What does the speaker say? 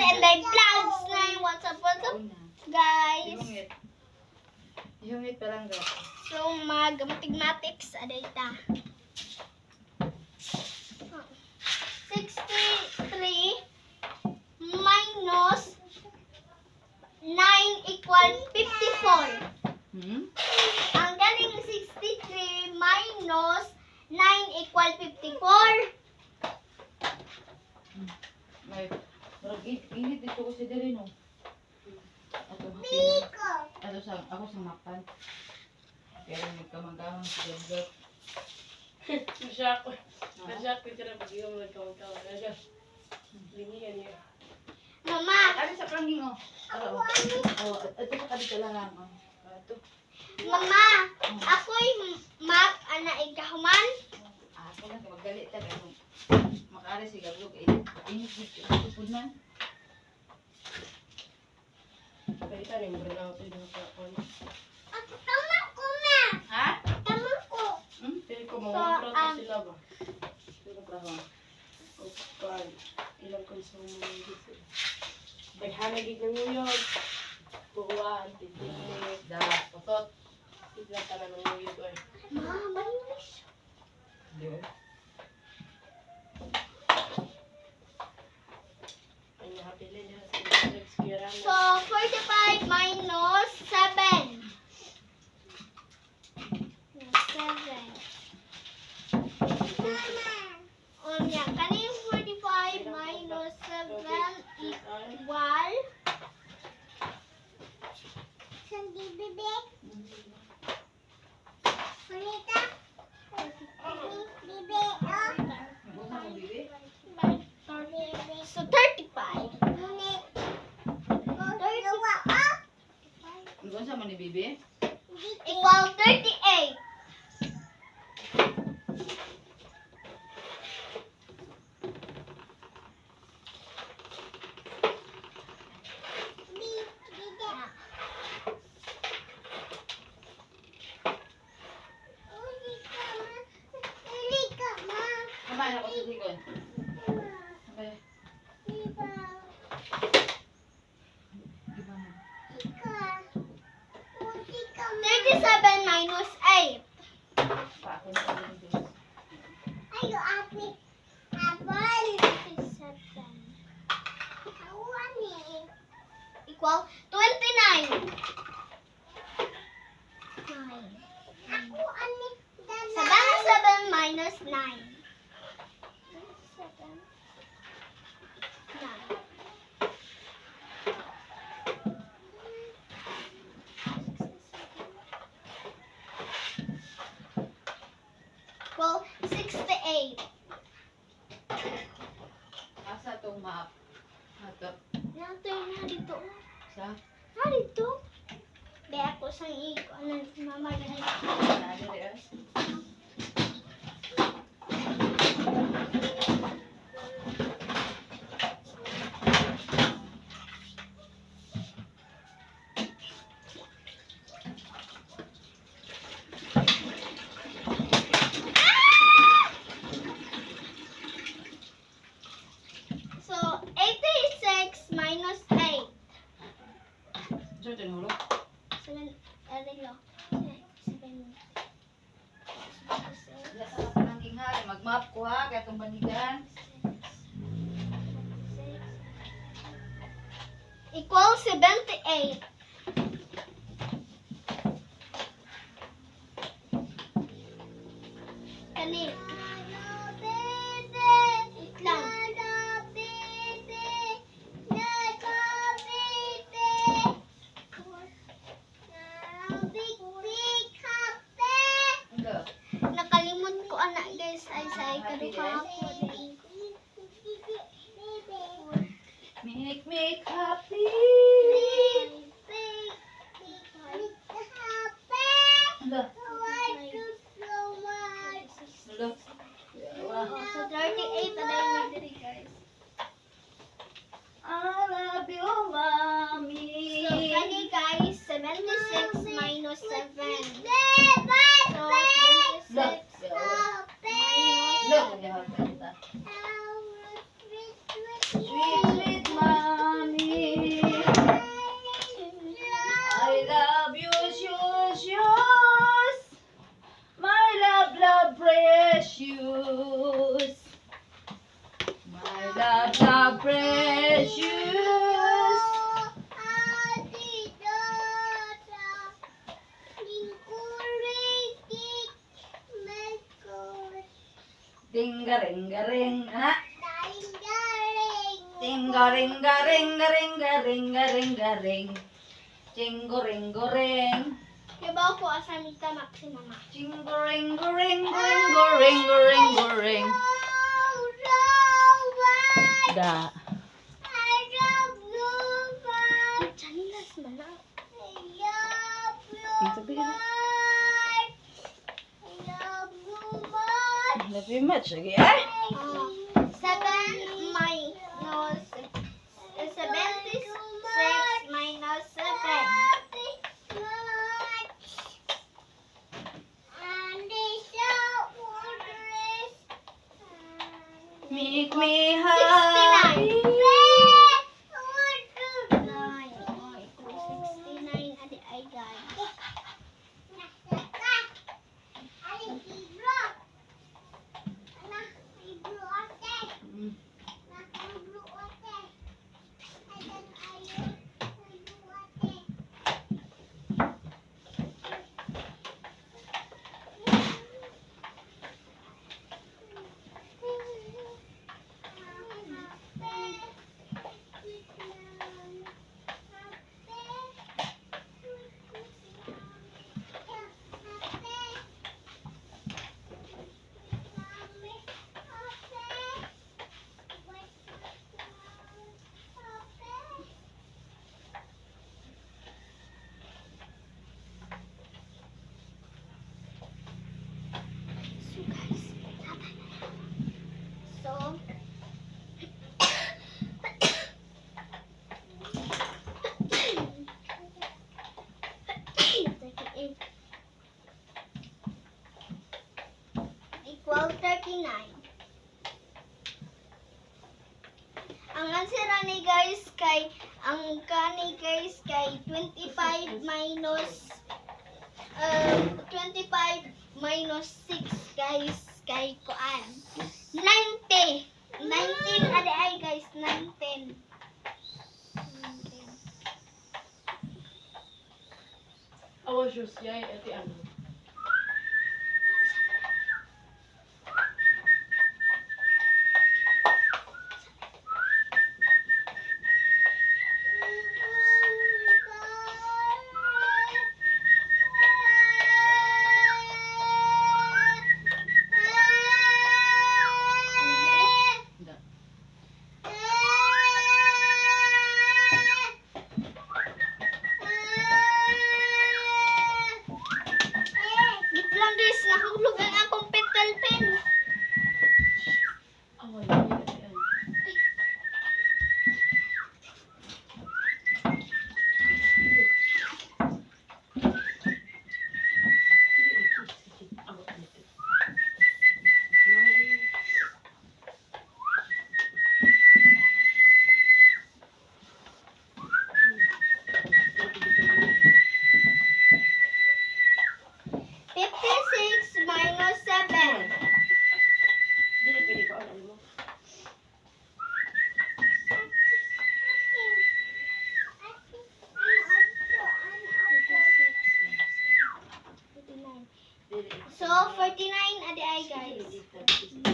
Inday Vlogs na. What's up, what's up, Una. guys? Ihungit. Ihungit pa lang daw. So, mag-mathematics, aday ta. 63 minus 9 equal 54. Hmm? Ang galing, 63 minus 9 equal 54. May murag init dito ko si diri, no. Ato hapin. Ato sa ako sa mapan. Pero nagkamangkamang si Gabgab. Nasyak ko. Nasyak ko siya pag ikaw magkamangkamang. Nasyak. Lingihan niya. Mama, Ano sa pranging, oh. Oh, oh, ito sa kadito lang lang, oh. Ato. Mama, ako'y map ana ikahuman. Ah, ako lang magdali ta kay makaari si Gabgab, init init dito pud man. Kaya rin, burnout yun ako ako. Tama ko na. Ha? Tama ko. Hmm? Pero ko mga proto sila ba? Sino prahon? O kuan, ilang konsumo ng sila. Daghanag ng uyog. Buwan, titiklik. Da, utot. Ilang tanan ng uyog oy. Ma, malis. Di ba? Ay nahapilin niya sa Alex So, 45 minus 7. 7. Unya, kaning 45 minus 7 equal? Busa mo, bibi? So, 35. Busa mo ni bibi? Equal 38. Kumain ako sa likod. Okay. Di ba mo? 37 minus 8. Pa ako na din dito. 37 equal 29. 9. 77 minus 9. 7. 9. Equal 68. Asa tong map? Ato. Nato na dito. Sa? Na dito. Be ako sang iko ano mama dahil. Sa diri ah. So 86 minus 8. Sa tinulog? 7 arilo. 7. Wala sa panangking ha, mag-map ko ha, kaya itong banigan. Equal 78. Kani. Wait lang. Ano? Nakalimot ko ana, guys, ay sa ikaduha ko. Make, make happy. Ano? Ano? Oh, so 38 na dahil diri, guys. I love you, mommy. So kani, guys, 76 minus 7. So 76 Look. minus Look. Sweet, sweet mommy. shoes. Tinga ringa ring. Ha? Tinga ringa ringa ringa ringa ringa ring. Tingo ringo ring. Diba ko asa nita maxi mama? Jingo ringo ring ringo ringo ringo ring. Da. Chanilas man na. Ang sabi ka. Love you much. Sige ay. 7 minus 76 minus 7. Make me happy. 69. Oh, equal 69 adi ay guys. So guys, so equal 39. Ang answer ani guys kay ang kani guys kay 25 minus 25 minus 6 guys kay kuan 90. 19 adi ay guys, 19. 19. Awa shoes yay ati ano. Da. Git lang guys, nahulog ang akong petal pen. Awa yay ati ano. Awa dito. 56 minus 7. Dili pwede ko ano mo. So, 49 adi ay guys.